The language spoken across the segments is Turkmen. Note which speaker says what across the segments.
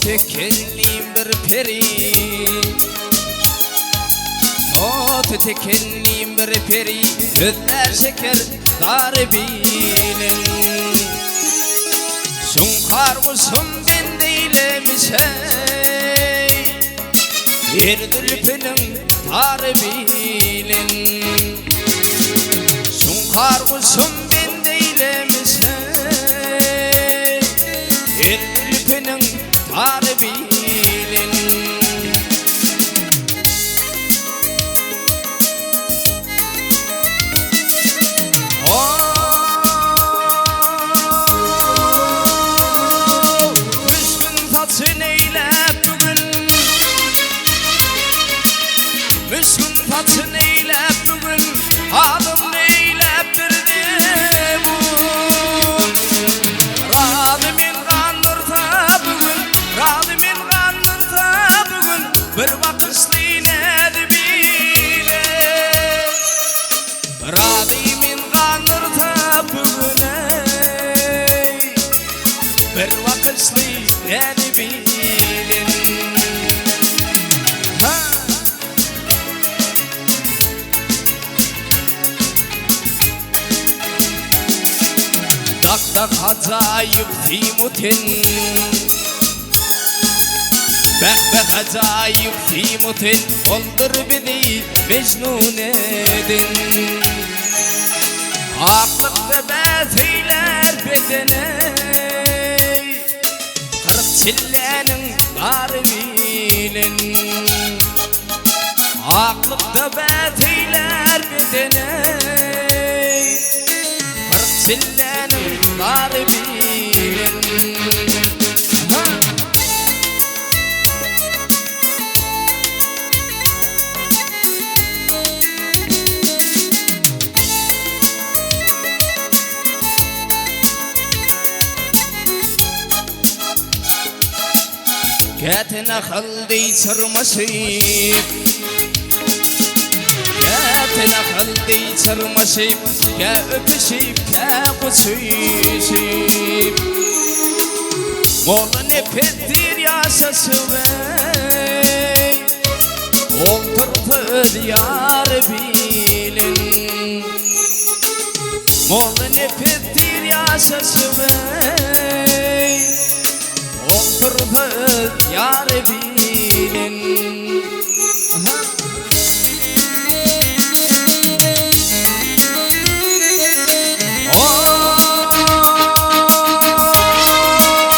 Speaker 1: tekellim bir peri Toty tekellim bir peri Sözlär şeker zary bilen Şuňkar guşum bend eýlemiş eý Her zülpüniň tary bilen Şuňkar guşum bend eýlemiş eý Her zülpüniň tary bilen. Ow, Müşkün saçyn eýläp bu gün, Müşkün saçyn eýläp bu gün, Halym neýläpdir zebun. Razy men gandyrsa bu gün, Razy men gandyrsa bu gün, Bir bakyşly näzi bile. Razy men gandyrsa bu gün eý, Bir bakyşly näzi bilen. Ha! Dak-dak ajaýyp simu-ten. Beh-beh ajaýyp simu-ten, Oldur bizi Mejnun eden. Aklykda bäs eýlär bedene, 40 çilläniň gary bilen. Aklykda bäs eýlär bedene, 40 çilläniň gary bilen. Käte nahal deý çyrmaşyp, Käte nahal deý çyrmaşyp, Kä öpüşip, kä guçuşyp. Molla Nepesdir ýaşaşyp eý, Oltursa öz ýary bilen. Molla Nepesdir ýaşaşyp eý, Otursa öz ýary bilen. Aha.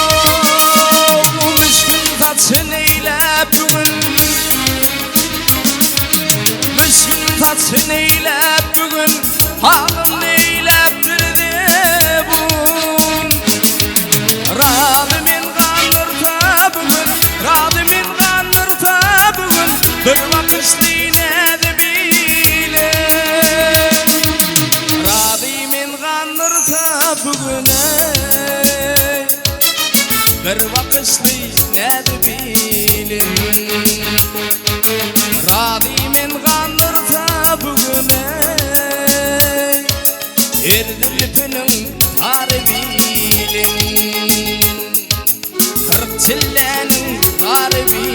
Speaker 1: Ow, müşkün saçyn eýläp bu gün, Müşkün saçyn eýläp bu gün, Halym neýläpdir zebun. Razy men gandyrsa bu gün, Razy men gandyrsa bu gün, Bir bakyşly näzi bile. Razy men gandyrsa bu gün, eý, Bir bakyşly näzi bile. Razy men gandyrsa bu gün, eý, Her zülpüniň tary bilen, 40 çilläniň gary bilen.